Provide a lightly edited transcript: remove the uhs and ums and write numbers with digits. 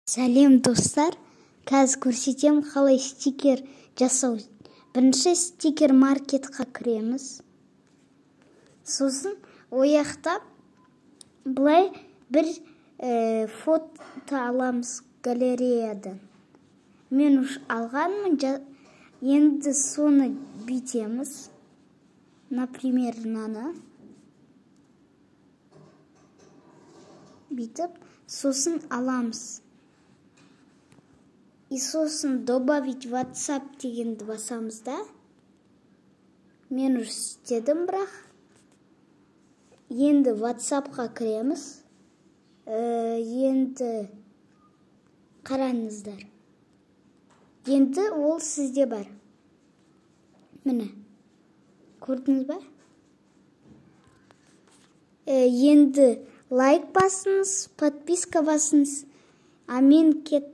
Сәлем, достар! Қазір көрсетемін, қалай стикер жасау. Бірінші стикер маркетқа кіреміз. Сосын ояқта былай бір фото аламыз галереядан. Мен уж алғанмын, енді соны бүйтеміз. Например, мынаны бүйтіп, сосын аламыз. И сосын «Добавить WhatsApp» дегенді басамыз да. Мен уже істедім, бірақ. Енді WhatsAppқа кіреміз. Енді қараңыздар. Енді ол сізде бар. Міне. Көрдіңіз ба? Енді лайк басыңыз, подписка басыңыз. А мен кеттім.